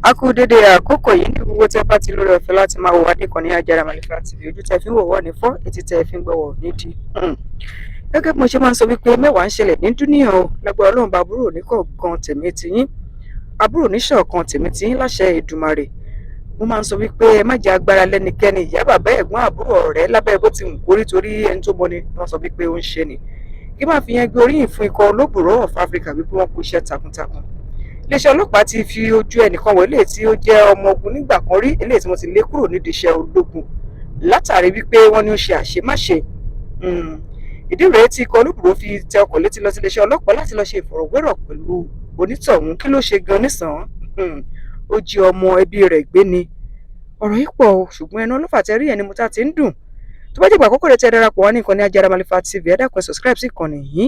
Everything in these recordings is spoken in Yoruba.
A kú dédé àkókò yìí ní gbogbo tẹ́ bá ti lórí ọ̀fẹ́ láti máa wò wá níkànnì Ajára Màlífà TV. Ojú tẹ́ fi ń wò wọ́ ní fọ́, etí tẹ́ fi ń gbọ́wọ́ nídìí. Gẹ́gẹ́ bí mo ṣe máa ń sọ wípé mẹ́wàá ń ṣẹlẹ̀ ní dúníyàn o, lágbára Ọlọ́run bá, àbúrò oníkọ̀ọ̀kan tèmi tiyín, àbúrò oníṣọ̀kan tèmi tiyín láṣẹ Èdùmàrè. Mo máa ń sọ wípé ẹ má jẹ́ agbára lẹ́nikẹ́ni, ìyá, bàbá, ẹ̀gbọ́n, àbúrò, ọ̀rẹ́, lábẹ́ bó ti wù kórí, torí ẹni tó mọni wọ́n sọ wípé ó ń ṣe ni. Kí máa fi yẹn gbé oríyìn fún ikọ̀ olóbùrò of Africa wípé wọ́n kú iṣẹ́ takuntakun. Iléeṣẹ́ ọlọ́pàá ti fi ojú ẹnìkan wọ eléyìí tí ó jẹ́ ọmọ ogun nígbà kan rí, eléyìí tí wọ́n ti lé kúrò nídìí iṣẹ́ ológun látàrí wípé wọ́n ní ó ṣe àṣemáṣe. Ìdí rèé tí ikọ̀ olóbùrò fi tẹ ọkọ̀ létí lọ sí iléeṣẹ́ ọlọ́pàá láti lọ ṣe ìfọ̀rọ̀wérọ̀ pẹ̀lú onítọ̀hún. Kí ló ṣe gan nísàn-án? Ó jí ọmọ ẹbí rẹ̀ gbé ni. Ọ̀rọ̀ yìí pọ̀ o, ṣùgbọ́n ẹnu ọlọ́fà tẹ rí ẹni mo ta ti ń dùn. Tó bá jẹ́ ìgbà àkọ́kọ́ rẹ̀ tẹ́ darapọ̀ wá ní ìkànnì Ajára Màlífà TV, ẹ dákun, ẹ subscribe sí ìkànnì yìí,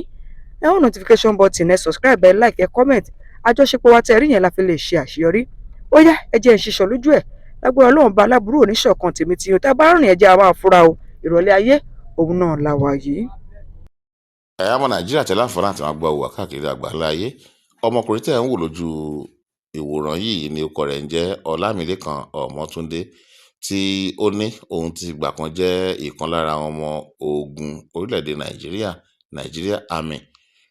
ẹ on notification button, ẹ subscribe, ẹ like, ẹ comment. Àjọṣepọ̀ wa tẹ́ rí yẹn la fi lè ṣe àṣeyọrí. Ó yá, ẹ jẹ́ ń ṣiṣọ́ lójú ẹ̀. Lágbára Ọlọ́run bá, aláburú oníṣọ̀kan tèmi tí o tá bá rìn, ẹ jẹ́ a máa fura o. Ìrọ̀lẹ́ ayé òun náà la wà yìí. Ẹ̀yà ọmọ Nàìjíríà tẹ́lẹ̀ àǹfààní àti máa gbọ́ wà káàkiri àgbáńlá ayé, ọmọkùnrin tẹ́ ẹ̀ ń wò lójú ìwòran yìí ní orúkọ rẹ̀ ń jẹ́ Ọlámilẹ́kan Ọmọ́túndé, tí ó ní òun ti gbà kan jẹ́ ìkan lára àwọn ọmọ ogun orílẹ̀-èdè Nàìjíríà, Nigeria Army,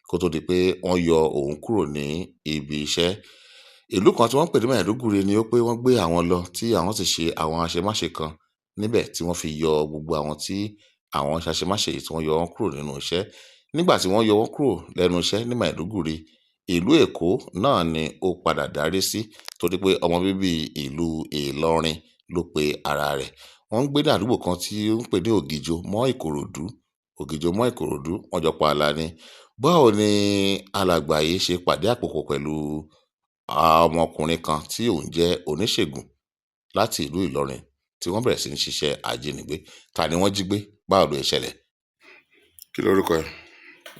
kó tó di pé wọ́n yọ òun kúrò ní ibi iṣẹ́. Ìlú kan tí wọ́n ń pè ní Maiduguri ni ó pé wọ́n gbé àwọn lọ, tí àwọn sì ṣe àwọn àṣemáṣe kan níbẹ̀ tí wọ́n fi yọ gbogbo àwọn tí àwọn ṣàṣemáṣe yìí, tí wọ́n yọ wọ́n kúrò nínú iṣẹ́. Nígbà tí wọ́n yọ wọ́n kúrò lẹ́nu iṣẹ́ ní Maiduguri, ìlú Èkó náà ni ó padà darí sí, torí pé ọmọ bíbí ìlú Ìlọrin ló pe ara rẹ̀. Wọ́n ń gbé ní àdúgbò kan tí ó ń pè ní Ògìjò mọ́ Ìkòròdú. Ògìjò mọ́ Ìkòròdú, wọ́n jọ pa àlà ni. Báwo ni alàgbà yìí ṣe pàdé àpòpọ̀ pẹ̀lú ọmọkùnrin kan tí òun jẹ́ oníṣègùn láti ìlú Ìlọrin, tí wọ́n bẹ̀rẹ̀ sí ní ṣiṣẹ́ ajínigbé? Ta ni wọ́n jí gbé? Báwo ló ṣe ṣẹlẹ̀? Kí lorúkọ ẹ?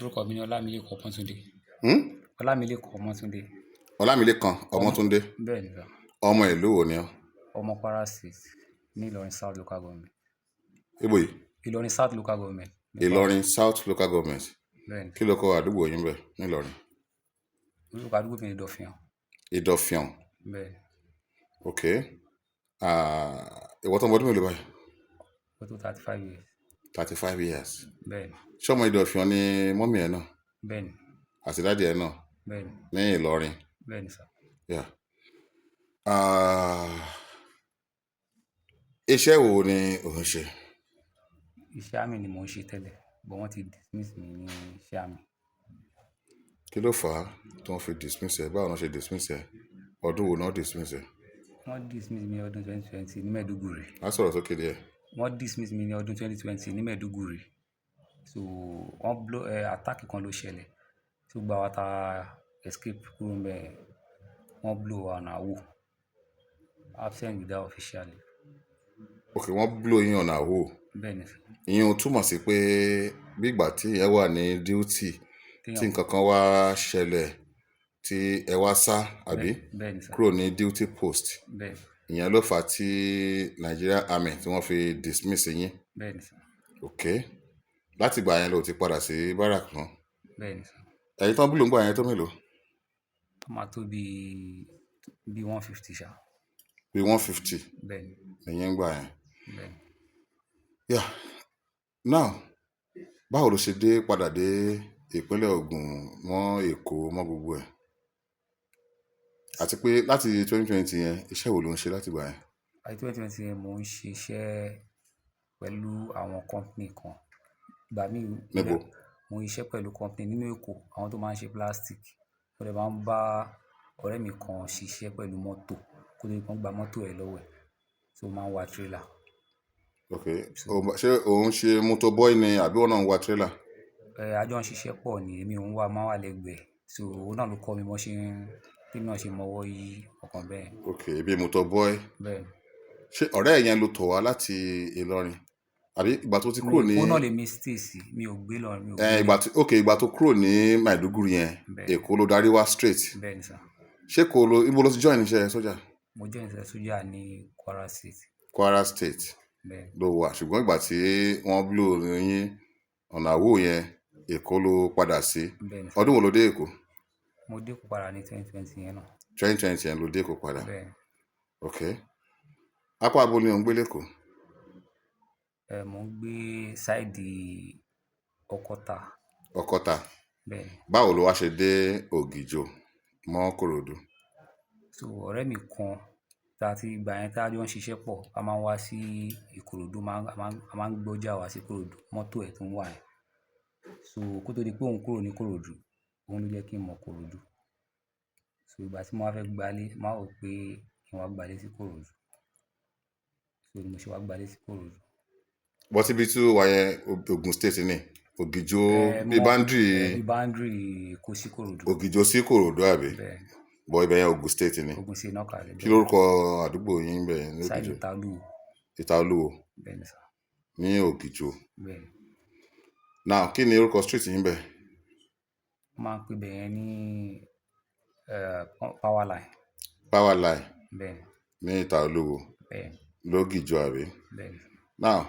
Orúkọ mi ni Ọlámilékan Ọmọ́túndé. Hmm? Ọlámilékan Ọmọ́túndé. Ọlámilékan Ọmọ́túndé. Bẹ́ẹ̀ ni sir. Ọmọ ìlú wo ni ọ́? Ọmọ Kwara State ní Ìlọrin South Local Government. Ibo yìí? Ìlọrin South Local Government. Ìlọrin South Local Government. Bẹ́ẹ̀ ni. Kí ló kọ àdúgbò yín bẹ̀ nílọrin? Orúkọ àdúgbò mi ni Ìdọ̀fìàn. Ìdọ̀fìàn. Bẹ́ẹ̀ ni. Ok. Ah, ìwọ tó ń bọ ọdún mélòó báyìí? Ó tó 35 years. 35 years. Bẹ́ẹ̀ ni. Ṣé ọmọ Ìdọ̀fìàn ni mummy ẹ̀ náà? Bẹ́ẹ̀ ni. Àti daddy ẹ̀ náà? Bẹ́ẹ̀ ni. Ní Ìlọrin? Bẹ́ẹ̀ ni sir. Yeah. Ah, iṣẹ́ wo ni ò ń ṣe? Iṣẹ́ army ni mò ń ṣe tẹ́lẹ̀, but wọ́n ti dismiss mi ní iṣẹ́ army. Kí ló fà á tí wọ́n fi dismiss ẹ? Báwo ni wọ́n ṣe dismiss ẹ? Ọdún wo ni wọ́n dismiss ẹ? Wọ́n dismiss mi ní ọdún 2020 ní Maiduguri. Á sọ̀rọ̀ sókè díẹ̀. Wọ́n dismiss mi ní ọdún 2020 ní Maiduguri. So wọ́n blow attack kan ló ṣẹlẹ̀. So gbogbo àwa tá escape kúrò níbẹ̀, wọ́n blow wa on AWOL. Absent without official leave. Ok, wọ́n blow yín on AWOL. Bẹ́ẹ̀ ni sir. Ìyẹn ò túmọ̀ sí pé bí ìgbà tí ìyẹn wà ní duty, tí nǹkan kan wá ṣẹlẹ̀ tí ẹ wá sá, àbí? Bẹ́ẹ̀ ni sir. Kúrò ní duty post. Bẹ́ẹ̀. Ìyẹn ló fà á tí Nigeria Army tí wọ́n fi dismiss yín. Bẹ́ẹ̀ ni sir. Ok. Láti ìgbà yẹn ló ti padà sí barrack mọ́? Bẹ́ẹ̀ ni sir. Ẹ̀yin tán blow ńgbà yẹn tó mélòó? Ó máa tó bí 150 ṣá. Bí 150? Bẹ́ẹ̀ ni. Ẹ̀yin ń gbà yẹn. Bẹ́ẹ̀ ni. Yeah. Now, báwo ló ṣe dé padà dé ìpínlẹ̀ Ògùn mọ́ Èkó mọ́ gbogbo ẹ̀? Àti pé láti 2020 yẹn, iṣẹ́ wo ló ń ṣe láti ìgbà yẹn? Àti 2020 yẹn, mò ń ṣiṣẹ́ pẹ̀lú àwọn company kan. Ìgbà míì Níbo? Mo ń ṣiṣẹ́ pẹ̀lú company nínú Èkó, àwọn tó máa ń ṣe plastic. Mo dẹ̀ máa ń bá ọ̀rẹ́ mi kan ṣiṣẹ́ pẹ̀lú mọ́tò kó tó di pé wọ́n gba mọ́tò ẹ̀ lọ́wọ́ ẹ̀. So ó máa ń wa trailer. Ok. Ṣé òun ṣe motor boy ni àbí òun náà ń wa trailer? Ẹ, a jọ ń ṣiṣẹ́ pọ̀ ni, èmi òun wà máa wà lẹ́gbẹ̀ẹ́. So òun náà ló kọ́ mi bó ṣe ń, tí èmi náà ṣe mọ ọwọ́ yí ọkàn bẹ́ẹ̀. Ok, bí motor boy. Bẹ́ẹ̀ ni. Ṣé ọ̀rẹ́ ẹ yẹn ló tọ̀ wá láti Ìlọrin? Àbí ìgbà tó ti kúrò ní Èkó náà lèmi stay sí, mi ò gbé Ìlọrin, mi ò Ẹ gbé. Ìgbà tí, ok, ìgbà tó kúrò ní Maiduguri yẹn, Bẹ́ẹ̀. Èkó ló darí wá straight. Bẹ́ẹ̀ ni sir. Ṣé kò lo, ibo ló ti join iṣẹ́ sójà? Mo join iṣẹ́ sójà ní Kwara State. Kwara State Bẹ́ẹ̀. ló wà, ṣùgbọ́n ìgbà tí wọ́n blow yín on AWOL yẹn, Èkó ló padà sí. Bẹ́ẹ̀ ni sir. Ọdún wo ló dé Èkó? Mo dé Èkó padà ní 2020 yẹn náà. 2020 yẹn ló dé Èkó padà. Bẹ́ẹ̀. Ok, apá abo ni ò ń gbé lẹ́kọ̀ọ́? Mò ń gbé side Ọkọ́ta. Ọkọ́ta? Bẹ́ẹ̀ ni. Báwo ló wá ṣe dé Ògìjò mọ́ Kòròdú? So ọ̀rẹ́ mi kan tá a ti ìgbà yẹn tá a jọ ń ṣiṣẹ́ pọ̀, a máa ń wá sí Ìkòròdú, a máa ń gbọ́jà wá sí Ìkòròdú, mọ́tò ẹ̀ tó ń wà yẹn. So kó tó di pé òun kúrò ní Ìkòròdú, òun ló jẹ́ kí n mọ Ìkòròdú. So ìgbà tí mo wá fẹ́ gbalé, mo wá wò pé kí n wá gbalé sí Ìkòròdú. So ni mo ṣe wá gbalé sí Ìkòròdú. Bọ́ síbi tí ó wà yẹn, Ògùn State ni Ògìjò, bí boundary? Bí boundary Èkó sí Ìkòròdú. Ògìjò sí Ìkòròdú, àbí? Bẹ́ẹ̀. Bọ́ ibẹ̀ yẹn Ògùn State ni. Ògùn State náà kàlẹ̀. Kí lórúkọ àdúgbò yín bẹ̀ ní Side Ògìjò? Ìta Olúwo. Ìta Olúwo? Bẹ́ẹ̀ ni sir. Ní Ògìjò? Bẹ́ẹ̀ ni. Now, kí ni orúkọ street yín bẹ̀? Wọ́n máa ń pè ibẹ̀ yẹn ní Power Line. Power Line? Bẹ́ẹ̀ ni. Ní Ìta Olúwo? Bẹ́ẹ̀ ni. Lógìjò, àbí? Bẹ́ẹ̀ ni. Now,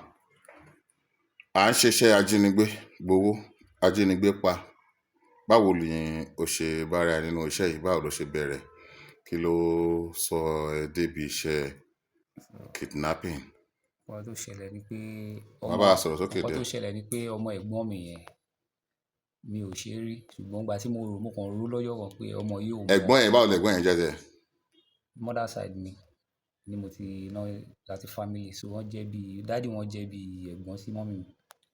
à ń ṣiṣẹ́ ajínigbé gbowó, ajínigbé pa. Báwo ni o ṣe bára ẹ nínú iṣẹ́ yìí? Báwo ló ṣe bẹ̀rẹ̀? Kí ló sọ ẹ débi iṣẹ́ kidnapping? Nǹkan tó ṣẹlẹ̀ ni pé Má bá a sọ̀rọ̀ sókè nǹkan tó díẹ̀. ṣẹlẹ̀ ni pé ọmọ ẹ̀gbọ́n mi yẹn, mi ò ṣe rí, ṣùgbọ́n ìgbà tí mo rò, mo kàn rò lọ́jọ́ kan pé ọmọ yìí ò mọ̀. Ẹ̀gbọ́n yẹn, báwo lẹ̀gbọ́n yẹn jẹ́ tẹ̀? Mother side mi ni mo ti ná láti family, so wọ́n jẹ́ bí daddy, wọ́n jẹ́ bí ẹ̀gbọ́n sí mummy mi.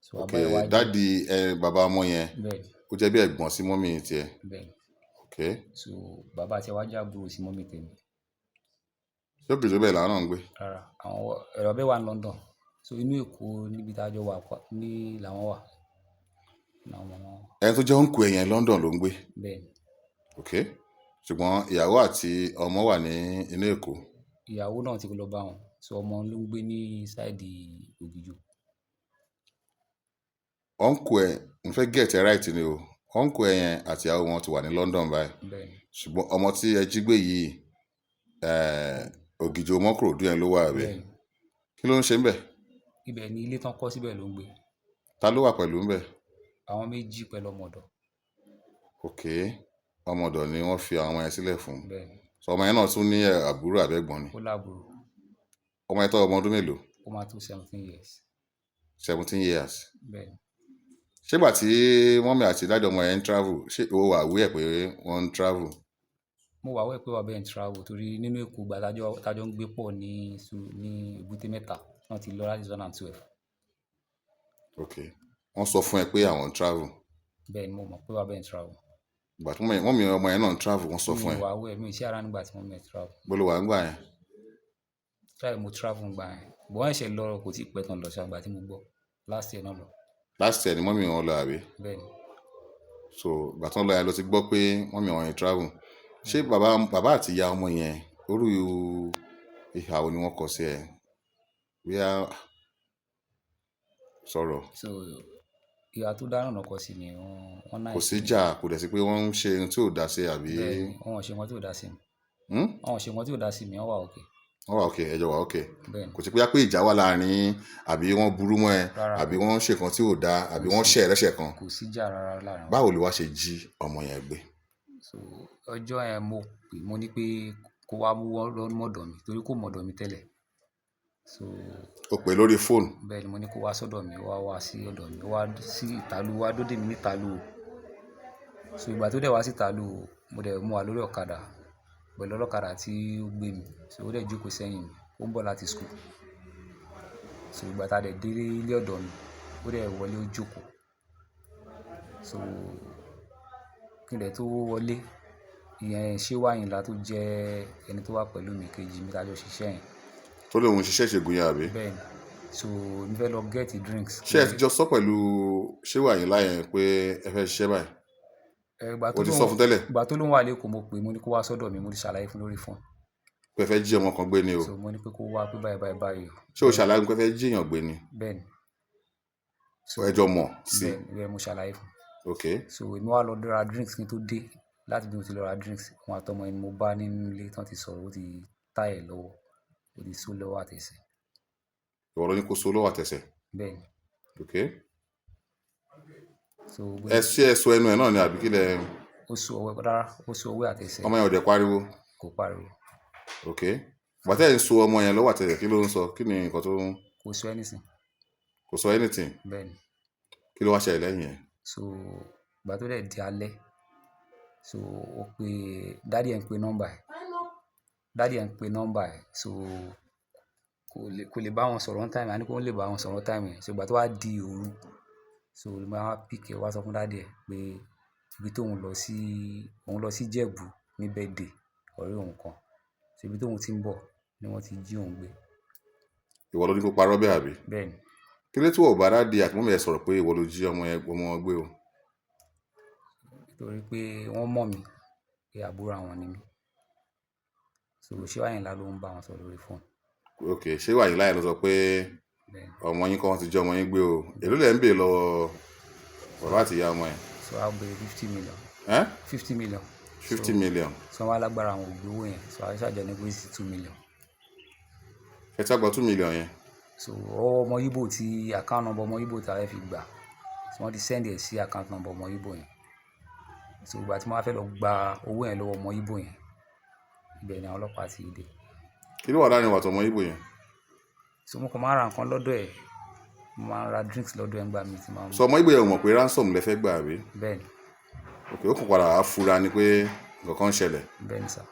So bàbá ẹ̀ wá jẹ́ Daddy ẹ, bàbá ọmọ yẹn? Bẹ́ẹ̀ ni. Ó jẹ́ bí ẹ̀gbọ́n sí mummy tiẹ̀? Bẹ́ẹ̀ ni. Ok. So bàbá tiẹ̀ wá jẹ́ àbúrò sí mummy tèmi. Ṣé Ògìjò bẹ́ẹ̀ làwọn náà ń gbé? Rárá, àwọn ẹ̀rọ bẹ́ẹ̀ wà ní London. So inú Èkó níbi tá a jọ wà ní làwọn wà. Làwọn màmá wọn. Ẹni tó jẹ́ uncle ẹ̀ yẹn, London ló ń gbé? Bẹ́ẹ̀ ni. Ok, ṣùgbọ́n ìyàwó àti ọmọ wà ní inú Èkó? Ìyàwó náà ti lọ bá wọn. So ọmọ ló ń gbé ní side Ògìjò. Uncle ẹ̀, n fẹ́ get ẹ right ni o, uncle ẹ̀ yẹn àti ìyàwó wọn ti wà ní London báyìí? Bẹ́ẹ̀ ni. Ṣùgbọ́n ọmọ tí ẹ jí gbé yìí, Ògìjò mọ́kòròdú yẹn ló wà, àbí? Bẹ́ẹ̀ ni. Kí ló ń ṣe ń bẹ̀? Ibẹ̀ ni ilé tán kọ́ síbẹ̀ ló ń gbé. Ta ló wà pẹ̀lú ń bẹ̀? Àwọn méjì pẹ̀lú ọmọ ọ̀dọ̀. Ok, ọmọ ọ̀dọ̀ ni wọ́n fi àwọn ọmọ yẹn sílẹ̀ fún? Bẹ́ẹ̀ ni. So ọmọ yẹn náà tún ní àbúrò àbẹ́gbọ́n ni? Ó lábúrò. Ọmọ yẹn tó ọmọ ọdún mélòó? Ó máa tó 17 years. 17 years? Bẹ́ẹ̀ ni. Ṣégbà tí mummy àti daddy ọmọ yẹn ń travel, ṣé o wà aware pé wọ́n ń travel? Mo wà aware pé bàbá ẹ̀ ń travel torí nínú Èkó ìgbà tájọ́ ń gbé pọ̀ ní ní Èbúté Mẹ́ta, wọ́n ti lọ láti 2012. Ok, wọ́n sọ fún ẹ pé àwọn ń travel? Bẹ́ẹ̀ ni, mo mọ̀ pé bàbá ẹ̀ ń travel. Ìgbà tí mummy ọmọ yẹn náà ń travel, wọ́n sọ fún Mi ẹ? ò wà aware, mi ò sí around nígbà tí mummy ẹ̀ travel. Bó ló wà nígbà yẹn? Try mo travel nígbà yẹn. But wọ́n ṣẹ̀ṣẹ̀ lọ, kò tí pẹ́ tán lọ ṣá, ìgbà tí mo gbọ́. Last year náà lọ. Last year ni mummy wọn lọ, àbí? Bẹ́ẹ̀ ni. So ìgbà tí wọ́n lọ yẹn ló ti gbọ́ pé mummy wọn yẹn travel. Ṣé bàbá àti ìyá ọmọ yẹn, orú ìhà wo ni wọ́n kọ sí ẹ? Bóyá sọ̀rọ̀. So ìhà tó dáná náà kọ sí mi, wọ́n Kò nice sí sí mi. jà, kò dẹ̀ sí pé wọ́n ń ṣe ohun tí ò dá sí, àbí? Bẹ́ẹ̀ ni, wọ́n ò ṣe nǹkan tí ò dá sí mi. Hmm? Wọ́n ò ṣe nǹkan tí ò dá sí mi, wọ́n wà okay. Wọ́n wà okay, ẹ jọ wà okay? Bẹ́ẹ̀ ni. Kò sí pé pé ìjà wà láàrin, àbí wọ́n burú mọ́ ẹ? Rárá. Àbí wọ́n ṣe nǹkan tí ò dá, àbí Kò wọ́n sí. ṣẹ̀ ẹ́ lẹ́sẹ̀ kan? Kò sí ìjà rárá láàrin wa. Báwo ló wá ṣe jí ọmọ yẹn gbé? So ọjọ́ yẹn mo pè, mo ní pé kó wá mú mọ́dọ̀ mi torí kò mọ̀dọ̀ mi tẹ́lẹ̀. So O pè lórí fóònù? Bẹ́ẹ̀ ni, mo ní kó wá sọ́dọ̀ mi, ó wá wá sí ọ̀dọ̀ mi, ó wá sí Ìtàlú, ó wá dúró dè mí ní Ìtàlú. So ìgbà tó dẹ̀ wá sí Ìtàlú, mo dẹ̀ mú wa lórí ọ̀kadà pẹ̀lú ọlọ́kadà tí ó gbé mi. So ó dẹ̀ jókòó sẹ́yìn mi, ó ń bọ̀ láti school. So ìgbà tá a dẹ̀ dé ilé ọ̀dọ̀ mi, ó dẹ̀ wọlé, ó jókòó. So kí n dẹ̀ tó wọlé, ìyẹn Ṣéwà Àyìnlá tó jẹ́ ẹni tó wà pẹ̀lú mi kejì mi tá jọ ṣiṣẹ́ yẹn. Tó lóun ṣiṣẹ́ ìṣègùn yẹn, àbí? Bẹ́ẹ̀ ni. So mo fẹ́ lọ get drinks. Ṣé ẹ ti jọ sọ pẹ̀lú Ṣéwà Àyìnlá yẹn pé ẹ fẹ́ ṣiṣẹ́ báyìí? Ẹ, ìgbà tó O ti lóun sọ fún tẹ́lẹ̀? Ìgbà tó lóun wà lẹ́kọ̀ọ́, mo pè é, mo ní kó wá sọ́dọ̀ mi, mo ti ṣàlàyé fún lórí fóònù. Pé ẹ fẹ́ jí ọmọ kan gbé ni o? So mo ní pé kó wá, pé báyìí báyìí báyìí o. Ṣé o ṣàlàyé pé ẹ fẹ́ jí èèyàn gbé ni? Bẹ́ẹ̀ ni. So ẹ jọ mọ̀ sí? Bẹ́ẹ̀ ni, bẹ́ẹ̀ mo ṣàlàyé fún. Ok. So èmi wá lọ ra drinks. Kí n tó dé láti bí mo ti lọ ra drinks, òun àtọmọ ẹni mo bá nínú ilé tán ti sọ̀rọ̀, ó ti tá ẹ̀ lọ́wọ́, ó ti so lọ́wọ́ àtẹsẹ̀. Ìwọ ló ní kó so lọ́wọ́ àtẹsẹ̀? Bẹ́ẹ̀ ni. Ok. So Ẹ ṣé ẹ so ẹnu ẹ náà ni, àbí kí lẹ? Ó so ọwọ́, rárá, ó so ọwọ́ àtẹsẹ̀. Ọmọ yẹn ò dẹ̀ pariwo? Kò pariwo. Ok. Bàtà ẹ̀ ń so ọmọ yẹn lọ́wọ́ àtẹ̀yẹ, kí ló ń sọ? Kí ni nǹkan tó ń Kò sọ anything. Kò sọ anything? Bẹ́ẹ̀ ni. Kí ló wá ṣẹlẹ̀ lẹ́yìn yẹn? So ìgbà tó dẹ̀ di alẹ́, so ó pe daddy ẹ̀, ń pe nọ́mbà ẹ̀, daddy ẹ̀ ń pe nọ́mbà ẹ̀, so kò lè bá wọn sọ̀rọ̀ on time. Àní kò lè bá wọn sọ̀rọ̀ time yẹn. So ìgbà tó wá di òru, so ló máa pick ẹ̀, wá sọ fún daddy ẹ̀ pé ibi tóun lọ sí, òun lọ sí Ìjẹ̀bú ní birthday ọ̀rẹ́ òun kan, so ibi tóun ti ń bọ̀ ni wọ́n ti jí òun gbé. Ìwọ ló ní kó parọ́ bẹ́ẹ̀, àbí? Bẹ́ẹ̀ ni. Kí ló tí wọ́n bá daddy àti mummy ẹ̀ sọ̀rọ̀ pé ìwọ ló jí ọmọ yẹn, ọmọ wọn gbé o? Nítorí pé wọ́n mọ̀ mí pé àbúrò àwọn ni mí. So Ṣéwù Àyìnlá ló ń bá wọn sọ̀rọ̀ lórí fóònù. Ok, ṣé Àyìnlá yẹn ló sọ pé Bẹ́ẹ̀ ni. ọmọ yín kọ́, wọ́n ti jí ọmọ yín gbé o? Èló lẹ̀ ń bèè lọ́wọ́ bàbá àti ìyá ọmọ yẹn? So a béèrè 50 million. Ẹ́? 50 million. 50 million. So wọ́n wá lágbára àwọn ò gbé owó yẹn, so àwọn ṣàjọ negotiate 2 million. Ẹ tí wàá gba 2 million yẹn? So ọwọ́ ọmọ Íbò tí account number ọmọ Íbò tí a fẹ́ fi gbà, so wọ́n ti send ẹ̀ sí account number ọmọ Íbò yẹn. So ìgbà tí mo wá fẹ́ lọ gba owó yẹn lọ́wọ́ ọmọ Íbò yẹn, ibẹ̀ ni àwọn ọlọ́pàá ti dé. Kí ló wà láàrin ìwà àtọmọ Íbò yẹn? So mo kàn máa ń ra nǹkan lọ́dọ̀ ẹ̀, mo máa ń ra drinks lọ́dọ̀ ẹ̀ ńgbà míì tí máa ń So ọmọ Íbò yẹn ò mọ̀ pé ransom lẹ fẹ́ gbà, àbí? Bẹ́ẹ̀ ni. Ok, ó kàn padà wá fura ni pé nǹkan kan ń ṣẹlẹ̀. Bẹ́ẹ̀ ni sir.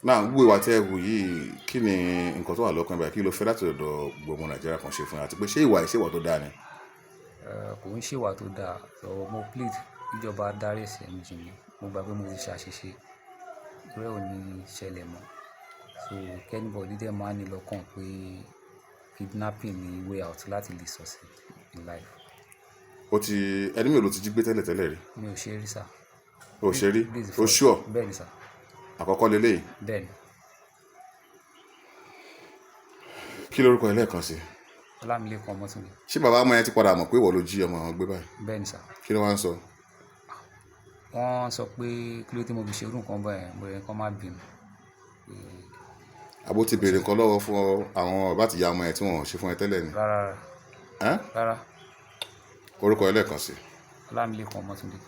Náà, gbogbo ìwà tẹ́ ẹ hù yìí, kí ni nǹkan tó wà lọ́kàn báyìí? Kí ló fẹ́ láti ọ̀dọ̀ gbogbo ọmọ Nàìjíríà kan ṣe fún ẹ? Àti pé ṣé ìwà yìí, ṣé ìwà tó dáa ni? Kò ń ṣèwà tó dáa. So mo plead ìjọba dárí ẹ̀ṣẹ̀ mi jì mí. Mo gbà pé mo ti ṣe àṣìṣe, irú ẹ̀ ò ní ṣẹlẹ̀ mọ́. So kí anybody dẹ̀ máa ní lọ́kàn pé kidnapping ni way out láti lè succeed in life. O ti ẹni mi ò ló ti jí gbé tẹ́lẹ̀ tẹ́lẹ̀ rí? Mi ò ṣe rí sir. O ṣe rí? This is the O first. Sure? Bẹ́ẹ̀ ni sir. Àkọ́kọ́ leléyìí? Bẹ́ẹ̀ ni. Kí lórúkọ ẹ lẹ́ẹ̀kan sí? Ọlámilékan Ọmọ́túndé. Ṣé bàbá ọmọ yẹn ti padà mọ̀ pé ìwọ ló jí ọmọ àwọn gbé báyìí? Bẹ́ẹ̀ ni sir. Kí ló wá ń sọ? Wọ́n sọ pé kí ló tí mo fi ṣe irú nǹkan báyẹn, mo yẹ kó má bínú. Àbó ti béèrè nǹkan lọ́wọ́ fún ọ, àwọn bàbá àti ìyá ọmọ yẹn tí wọ́n ò ṣe fún ẹ tẹ́lẹ̀ ni? Rárá. Ẹ́n? Rárá. Orúkọ ẹ lẹ́ẹ̀kan sí? Ọlámilékan Ọmọ́túndé.